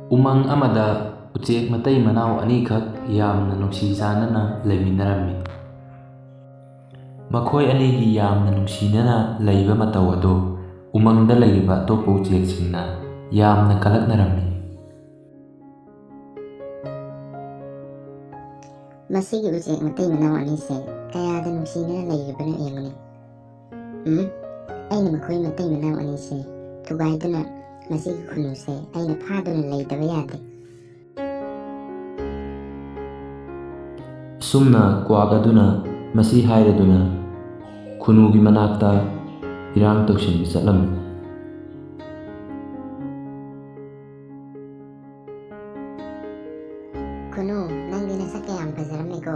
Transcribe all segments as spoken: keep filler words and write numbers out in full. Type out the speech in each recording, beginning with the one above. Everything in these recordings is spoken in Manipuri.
ꯎꯃꯪ ꯑꯃꯗ ꯎꯆꯦꯛ ꯃꯇꯩ ꯃꯅꯥꯎ ꯑꯅꯤꯈꯛ ꯌꯥꯝꯅ ꯅꯨꯡꯁꯤ ꯆꯥꯟꯅꯅ ꯂꯩꯃꯤꯟꯅꯔꯝꯃꯤ꯫ ꯃꯈꯣꯏ ꯑꯅꯤꯒꯤ ꯌꯥꯝꯅ ꯅꯨꯡꯁꯤꯅꯅ ꯂꯩꯕ ꯃꯇꯧ ꯑꯗꯨ ꯎꯃꯪꯗ ꯂꯩꯔꯤꯕ ꯑꯇꯣꯞꯄ ꯎꯆꯦꯛꯁꯤꯡꯅ ꯌꯥꯝꯅ ꯀꯂꯛꯅꯔꯝꯃꯤ꯫ ꯃꯁꯤꯒꯤ ꯎꯆꯦꯛ ꯃꯇꯩ ꯃꯅꯥꯎ ꯑꯅꯤꯁꯦ ꯀꯌꯥꯗ ꯅꯨꯡꯁꯤꯅꯅ ꯂꯩꯔꯤꯕꯅꯣ ꯌꯦꯡꯉꯨꯅꯦ꯫ ꯎꯝ, ꯑꯩꯅ ꯃꯈꯣꯏ ꯃꯇꯩ ꯃꯅꯥꯎ ꯑꯅꯤꯁꯦ ꯊꯨꯒꯥꯏꯗꯨꯅ ꯃꯁꯤꯒꯤ ꯈꯨꯅꯨꯁꯦ ꯑꯩꯅ ꯐꯥꯗꯨꯅ ꯂꯩꯇꯕ ꯌꯥꯗꯦ꯫ ꯑꯁꯨꯝꯅ ꯀ꯭ꯋꯥꯛ ꯑꯗꯨꯅ ꯃꯁꯤ ꯍꯥꯏꯔꯗꯨꯅ ꯈꯨꯅꯨꯒꯤ ꯃꯅꯥꯛꯇ ꯏꯔꯥꯡ ꯇꯧꯁꯤꯟꯕ ꯆꯠꯂꯝꯃꯤ꯫ ꯈꯨꯅꯨ, ꯅꯪꯗꯤ ꯅꯁꯛ ꯀꯌꯥꯝ ꯐꯖꯔꯝꯃꯤꯀꯣ꯫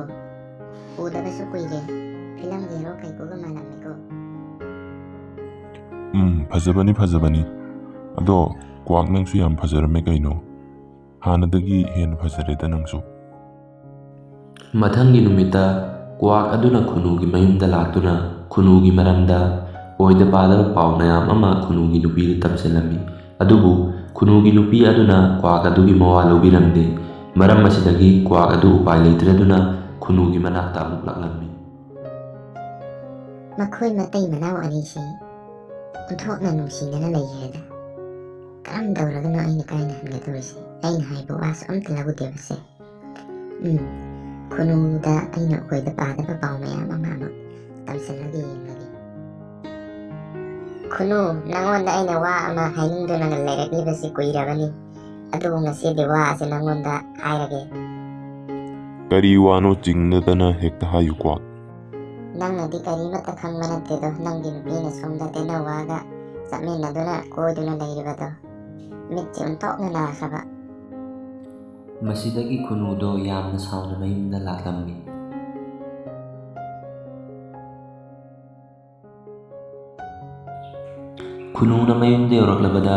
ꯎꯗꯕꯁꯨ ꯀꯨꯏꯔꯦ꯫ ꯐꯤꯂꯝꯒꯤ ꯍꯦꯔꯣ ꯀꯩꯀꯨꯒ ꯃꯥꯜꯂꯝꯃꯤꯀꯣ꯫ ꯎꯝ, ꯐꯖꯕꯅꯤ, ꯐꯖꯕꯅꯤ꯫ ꯑꯗꯣ ꯀ꯭ꯋꯥꯛ, ꯅꯪꯁꯨ ꯌꯥꯝ ꯐꯖꯔꯝꯃꯦ ꯀꯩꯅꯣ꯫ ꯍꯥꯟꯅꯗꯒꯤ ꯍꯦꯟꯅ ꯐꯖꯔꯦꯗ ꯅꯪꯁꯨ꯫ ꯃꯊꯪꯒꯤ ꯅꯨꯃꯤꯠꯇ ꯀ꯭ꯋꯥꯛ ꯑꯗꯨꯅ ꯈꯨꯅꯨꯒꯤ ꯃꯌꯨꯝꯗ ꯂꯥꯛꯇꯨꯅ ꯈꯨꯅꯨꯒꯤ ꯃꯔꯝꯗ ꯑꯣꯏꯗ ꯄꯥꯗꯕ ꯄꯥꯎ ꯃꯌꯥꯝ ꯑꯃ ꯈꯨꯅꯨꯒꯤ ꯅꯨꯄꯤꯗ ꯇꯝꯁꯤꯜꯂꯝꯃꯤ꯫ ꯑꯗꯨꯕꯨ ꯈꯨꯅꯨꯒꯤ ꯅꯨꯄꯤ ꯑꯗꯨꯅ ꯀ꯭ꯋꯥꯛ ꯑꯗꯨꯒꯤ ꯃꯋꯥ ꯂꯧꯕꯤꯔꯝꯗꯦ꯫ ꯃꯔꯝ ꯑꯁꯤꯗꯒꯤ ꯀ꯭ꯋꯥꯛ ꯑꯗꯨ ꯎꯄꯥꯏ ꯂꯩꯇ꯭ꯔꯗꯨꯅ ꯈꯨꯅꯨꯒꯤ ꯃꯅꯥꯛꯇ ꯑꯃꯨꯛ ꯂꯥꯛꯂꯝꯃꯤ꯫ ꯃꯈꯣꯏ ꯃꯇꯩ ꯃꯅꯥꯎ ꯑꯅꯤꯁꯤ ꯑꯣꯟꯊꯣꯛꯅ ꯅꯨꯡꯁꯤꯅꯅ ꯂꯩꯈ꯭ꯔꯦꯗ꯫ ꯀꯔꯝ ꯇꯧꯔꯒꯅꯣ ꯑꯩꯅ ꯀꯥꯏꯅ ꯍꯟꯒꯗꯧꯔꯤꯁꯦ? ꯑꯩꯅ ꯍꯥꯏꯕ ꯋꯥꯁꯨ ꯑꯝꯇ ꯂꯧꯗꯦꯕꯁꯦ꯫ ꯎꯝ, ꯈꯨꯅꯨꯗ ꯑꯩꯅ ꯑꯣꯏꯗ ꯄꯥꯗꯕ ꯄꯥꯎ ꯃꯌꯥꯝ ꯑꯃ ꯑꯃꯨꯛ ꯇꯝꯁꯤꯜꯂꯒ ꯌꯦꯡꯂꯒꯦ꯫ ꯈꯨꯅꯨ, ꯅꯪꯉꯣꯟꯗ ꯑꯩꯅ ꯋꯥ ꯑꯃ ꯍꯥꯏꯅꯤꯡꯗꯨꯅ ꯂꯩꯔꯛꯂꯤꯕꯁꯤ ꯀꯨꯏꯔꯕꯅꯤ꯫ ꯑꯗꯨꯕꯨ ꯉꯁꯤꯗꯤ ꯋꯥ ꯑꯁꯤ ꯅꯪꯉꯣꯟꯗ ꯍꯥꯏꯔꯒꯦ꯫ ꯀꯔꯤ ꯋꯥꯅꯣ ꯆꯤꯡꯅꯗꯅ ꯍꯦꯛꯇ ꯍꯥꯏꯌꯨꯀꯣ? ꯅꯪꯅꯗꯤ ꯀꯔꯤꯃꯠꯇ ꯈꯪꯕ ꯅꯠꯇꯦꯗꯣ, ꯅꯪꯒꯤ ꯅꯨꯄꯤꯅ ꯁꯣꯝꯗ ꯇꯦꯅꯧꯋꯥꯒ ꯆꯠꯃꯤꯟꯅꯗꯨꯅ ꯀꯣꯏꯗꯨꯅ ꯂꯩꯔꯤꯕꯗꯣ꯫ ꯃꯤꯠꯁꯦ ꯑꯣꯟꯊꯣꯛꯅ ꯅꯥꯈ꯭ꯔꯕ꯫ ꯃꯁꯤꯗꯒꯤ ꯈꯨꯅꯨꯗꯣ ꯌꯥꯝꯅ ꯁꯥꯎꯅ ꯃꯌꯨꯝꯗ ꯂꯥꯛꯂꯝꯃꯤ꯫ ꯈꯨꯅꯨꯅ ꯃꯌꯨꯝꯗ ꯌꯧꯔꯛꯂꯕꯗ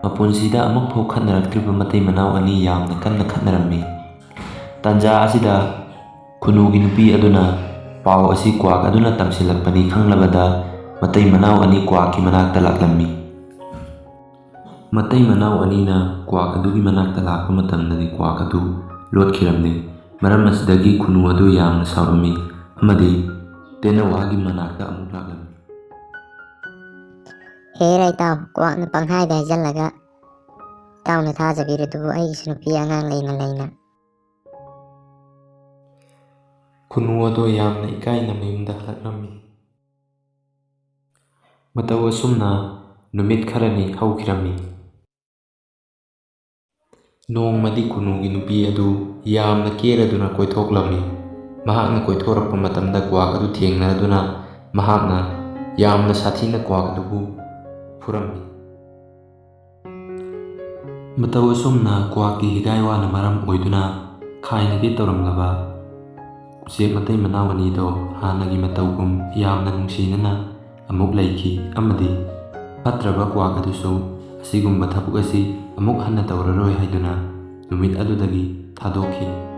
ꯃꯄꯨꯟꯁꯤꯗ ꯑꯃꯨꯛ ꯐꯥꯎ ꯈꯠꯅꯔꯛꯇ꯭ꯔꯤꯕ ꯃꯇꯩ ꯃꯅꯥꯎ ꯑꯅꯤ ꯌꯥꯝꯅ ꯀꯟꯅ ꯈꯠꯅꯔꯝꯃꯤ꯫ ꯇꯥꯟꯖꯥ ꯑꯁꯤꯗ ꯈꯨꯅꯨꯒꯤ ꯅꯨꯄꯤ ꯑꯗꯨꯅ ꯄꯥꯎ ꯑꯁꯤ ꯀ꯭ꯋꯥꯛ ꯑꯗꯨꯅ ꯇꯝꯁꯤꯜꯂꯛꯄꯅꯤ ꯈꯪꯂꯕꯗ ꯃꯇꯩ ꯃꯅꯥꯎ ꯑꯅꯤ ꯀ꯭ꯋꯥꯛꯀꯤ ꯃꯅꯥꯛꯇ ꯂꯥꯛꯂꯝꯃꯤ꯫ ꯃꯇꯩ ꯃꯅꯥꯎ ꯑꯅꯤꯅ ꯀ꯭ꯋꯥꯛ ꯑꯗꯨꯒꯤ ꯃꯅꯥꯛꯇ ꯂꯥꯛꯄ ꯃꯇꯝꯗꯗꯤ ꯀ꯭ꯋꯥꯛ ꯑꯗꯨ ꯂꯣꯠꯈꯤꯔꯝꯃꯤ꯫ ꯃꯔꯝ ꯑꯁꯤꯗꯒꯤ ꯈꯨꯅꯨ ꯑꯗꯨ ꯌꯥꯝꯅ ꯁꯥꯎꯔꯝꯃꯤ ꯑꯃꯗꯤ ꯇꯦꯅꯋꯥꯒꯤ ꯃꯅꯥꯛꯇ ꯑꯃꯨꯛ ꯂꯥꯛꯂꯝꯃꯤ꯫ "ꯍꯦꯔꯥ ꯏꯇꯥꯎ, ꯀ꯭ꯋꯥꯛꯅ ꯄꯪꯍꯥꯏꯗ ꯍꯥꯏꯖꯜꯂꯒ ꯏꯇꯥꯎꯅ ꯊꯥꯖꯕꯤꯔꯤꯗꯨꯕꯨ ꯑꯩꯒꯤꯁꯨ ꯅꯨꯄꯤ ꯑꯉꯥꯡ ꯂꯩꯅ ꯂꯩꯅ?" ꯈꯨꯅꯨ ꯑꯗꯣ ꯌꯥꯝꯅ ꯏꯀꯥꯏꯅ ꯃꯌꯨꯝꯗ ꯍꯜꯂꯛꯂꯝꯃꯤ꯫ ꯃꯇꯧ ꯑꯁꯨꯝꯅ ꯅꯨꯃꯤꯠ ꯈꯔꯅꯤ ꯍꯧꯈꯤꯔꯝꯃꯤ꯫ ꯅꯣꯡꯃꯗꯤ ꯈꯨꯅꯨꯒꯤ ꯅꯨꯄꯤ ꯑꯗꯨ ꯌꯥꯝꯅ ꯀꯦꯔꯗꯨꯅ ꯀꯣꯏꯊꯣꯛꯂꯝꯃꯤ꯫ ꯃꯍꯥꯛꯅ ꯀꯣꯏꯊꯣꯔꯛꯄ ꯃꯇꯝꯗ ꯀ꯭ꯋꯥꯛ ꯑꯗꯨ ꯊꯦꯡꯅꯗꯨꯅ ꯃꯍꯥꯛꯅ ꯌꯥꯝꯅ ꯁꯥꯊꯤꯅ ꯀ꯭ꯋꯥꯛ ꯑꯗꯨꯕꯨ ꯐꯨꯔꯝꯃꯤ꯫ ꯃꯇꯧ ꯑꯁꯨꯝꯅ ꯀ꯭ꯋꯥꯛꯀꯤ ꯍꯤꯒꯥꯏ ꯋꯥꯅ ꯃꯔꯝ ꯑꯣꯏꯗꯨꯅ ꯈꯥꯏꯅꯒꯦ ꯇꯧꯔꯝꯂꯕ ꯎꯆꯦꯛ ꯃꯇꯩ ꯃꯅꯥꯎ ꯑꯅꯤꯗꯣ ꯍꯥꯟꯅꯒꯤ ꯃꯇꯧꯒꯨꯝ ꯌꯥꯝꯅ ꯅꯨꯡꯁꯤꯅꯅ ꯑꯃꯨꯛ ꯂꯩꯈꯤ ꯑꯃꯗꯤ ꯐꯠꯇ꯭ꯔꯕ ꯀ꯭ꯋꯥꯛ ꯑꯗꯨꯁꯨ ꯑꯁꯤꯒꯨꯝꯕ ꯊꯕꯛ ꯑꯁꯤ ꯑꯃꯨꯛ ꯍꯟꯅ ꯇꯧꯔꯔꯣꯏ ꯍꯥꯏꯗꯨꯅ ꯅꯨꯃꯤꯠ ꯑꯗꯨꯗꯒꯤ ꯊꯥꯗꯣꯛꯈꯤ꯫